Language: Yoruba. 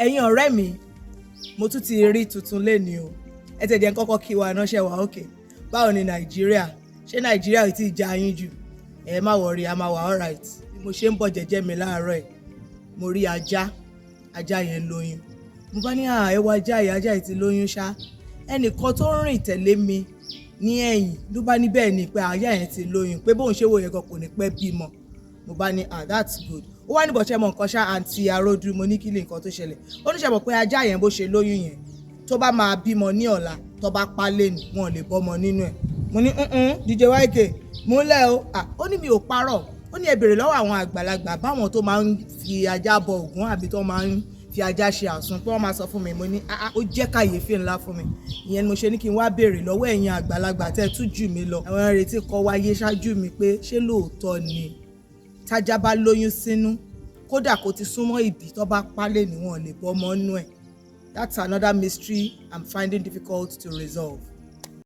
Ẹ̀yin ọ̀rẹ́ mi, mo tún ti rí tuntun lénìí o. Ẹ tẹ̀ jẹ́ n kọ́kọ́ kí wa ránṣẹ́ wa. Òkè, báwo ni Nàìjíríà? Ṣé Nàìjíríà ò tí ì já yín jù? Ẹ má worry, a máa wà alright. Bí mo ṣe ń bọ̀ jẹ́jẹ́ mi láàárọ̀ ẹ̀, mo rí ajá. Ajá yẹn lóyún. Mo bá ní, "À, ẹ wo ajá yìí, ajá yìí ti lóyún ṣá." Ẹnìkan tó ń rìn tẹ̀lé mi ní ẹ̀yìn ló bá ní bẹ́ẹ̀ ni, pé ajá yẹn ti lóyún, pé bóun ṣe wò yẹn gan kò ní pẹ́ bímọ. Mo bá ní, "Ah, that's good." Ó wá ní bọ̀ṣẹ́ mọ nǹkan ṣá, àǹtí aródú. Mo ní, "Kí ni nǹkan tó ṣẹlẹ̀?" Ó ní ṣe mọ̀ pé ajá yẹn, bó ṣe lóyún yẹn, tó bá máa bímọ ní ọ̀la, tó bá pa lẹ́nu, wọn ò lè bọ́mọ nínú ẹ̀. Mo ní, "DJ YK múlẹ̀ o." Ah, ó ní mi ò parọ́. Ó ní ẹ béèrè lọ́wọ́ àwọn àgbàlagbà báwọn tó máa ń fi ajá bọ Ògún àbí tó máa ń fi ajá ṣe àsun, pé wọ́n máa sọ fún mi. Mo ní, "Ah ah." Ó jẹ́ kàyéfì ńlá fún mi. Ìyẹn ni mo ṣe ní kí n wá béèrè lọ́wọ́ ẹ̀yin àgbàlagbà tẹ́ ẹ tún jù mí lọ, àwọn ìrètí kọ́ wáyé ṣáájú mi, pé ṣé lóòótọ́ ni tájá bá lóyún sínú, kódà kó ti súnmọ́ ìbí, tó bá pálẹ̀ ní wọn lè bọ́mọ nú ẹ̀? That's another mystery I'm finding difficult to resolve.